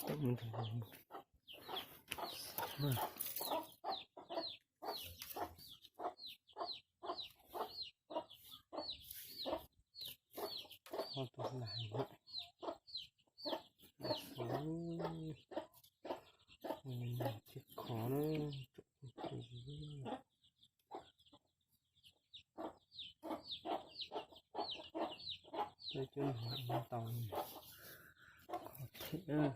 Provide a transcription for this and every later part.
Tau mus ntawd. Ob tug lais na. Thiab khov na. Peb cov no tau khov thiab.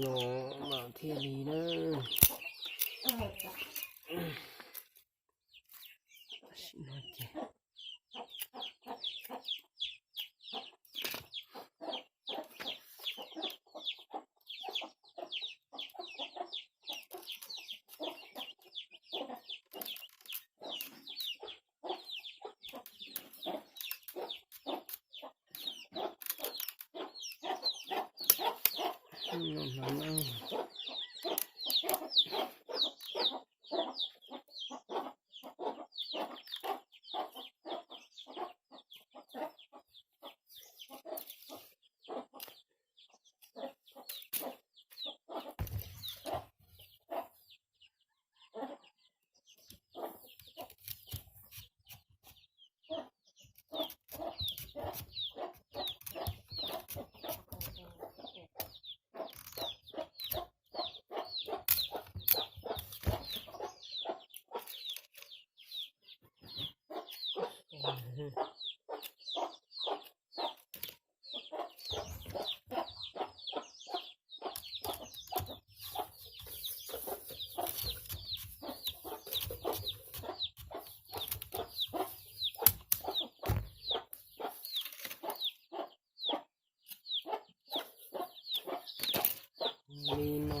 No mas thiaj li na. Tam sim no ces Li no.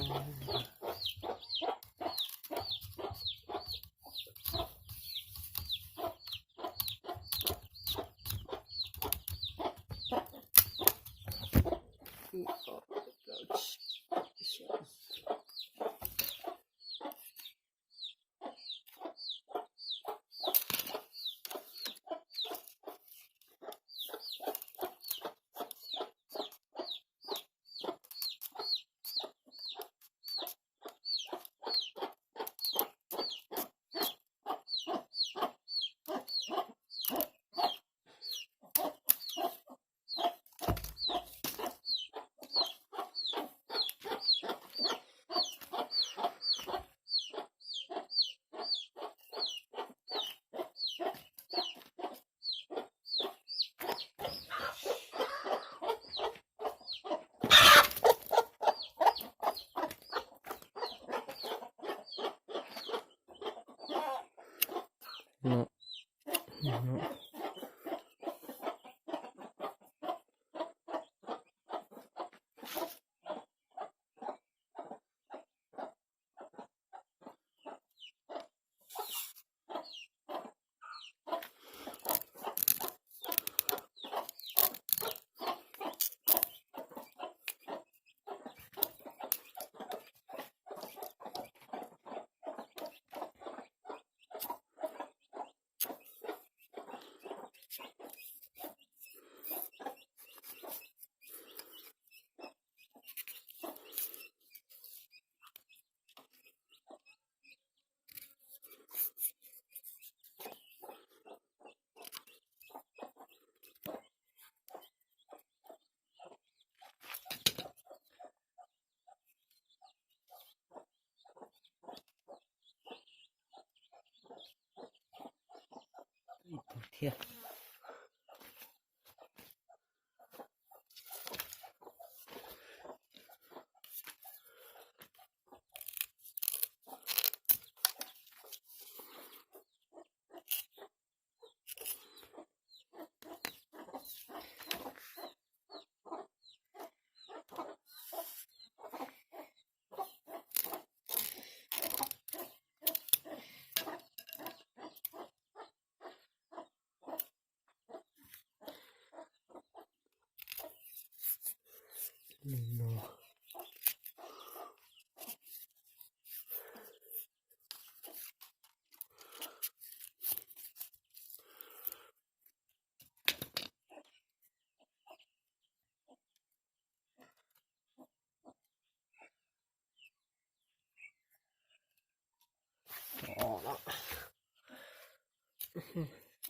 thiab.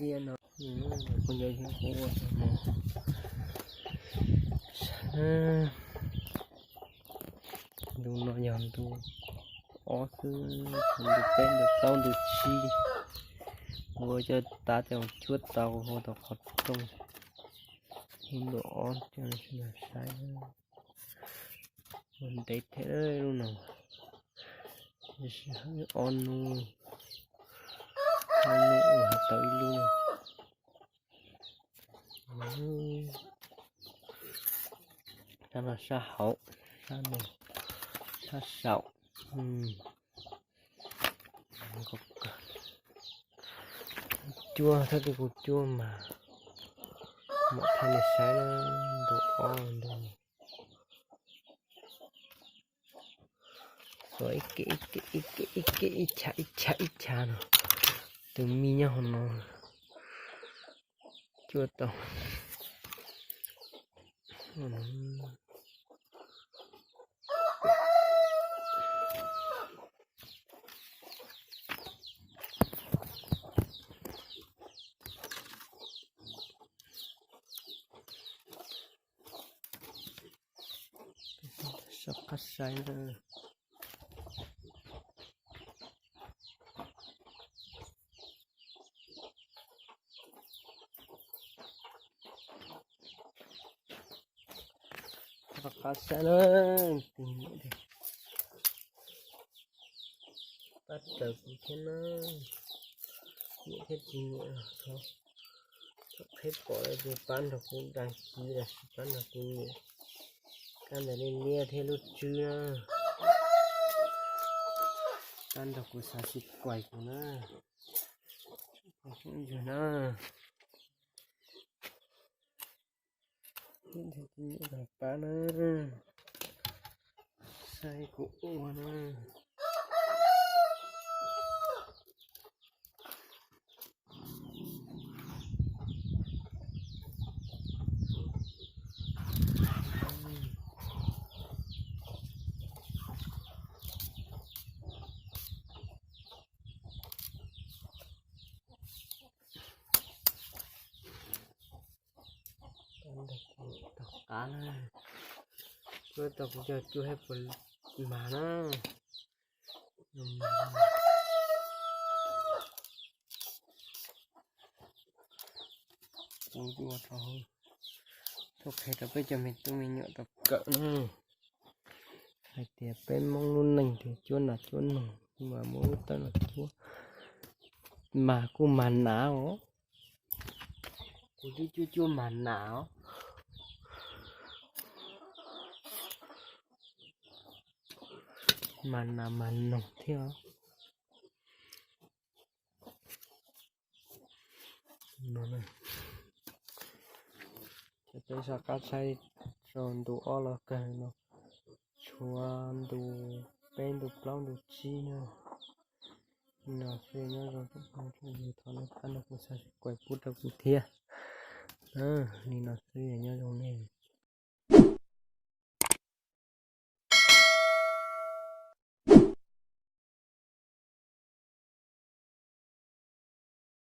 Ib no kuv yog ib kuv ua no. Ntu no yog ntu ob xwb, ntu peb ntu plaub ntu tsib, ua coj tav coj cuab tau hu tau qhov rooj. Ib ntu ob coj saib. Ua ntev thiab lub no. Ob nub, ob nub ua tau ib lub. Sab no sab hauv, sab no sab saum. Cuab thawj tej kuv cuab mas mam thaij nej saib na, ntu ob ntu. Xuas ib ke ib ke ib ke ib ke ib chav ib chav ib chav no, tus me nyob hauv no cuab tau. Soj qab saib na. Soj qab saib na. Pab raws kuv thiab na. Nyiam thiab tsis nyiam los thov, thaum qheb pom ces pab nrog kuv đăng ký los sis pab nrog kuv nias, kab ntawv liab liab thiab lub tswb na. Pab nrog kuv subscribe kuv na. Ntsuag na. Pab na, saib kuv ua na. Tau qab na, cuab tau kuv cov cuab hej puas mag na. Kuv ua rau, tuaj qhia rau peb cov me tub me nyuam tau kawm na, hais tias peb Hmoob lub neej tias cuab nas cuab noog mas muab lub tawb no cuab, mag kuj mag nas os. Kuv twb cuab cuab mag nas os, mag nas mag noog thiab os. Cov peb soj qab saib rau ntu ob los kawg no, tshuav ntu peb ntu plaub ntu tsib na. No xwb, nyob zoo, thov nej pab nrog kuv subscribe pub rau kuv thiab. Li no xwb, nyob zoo nej.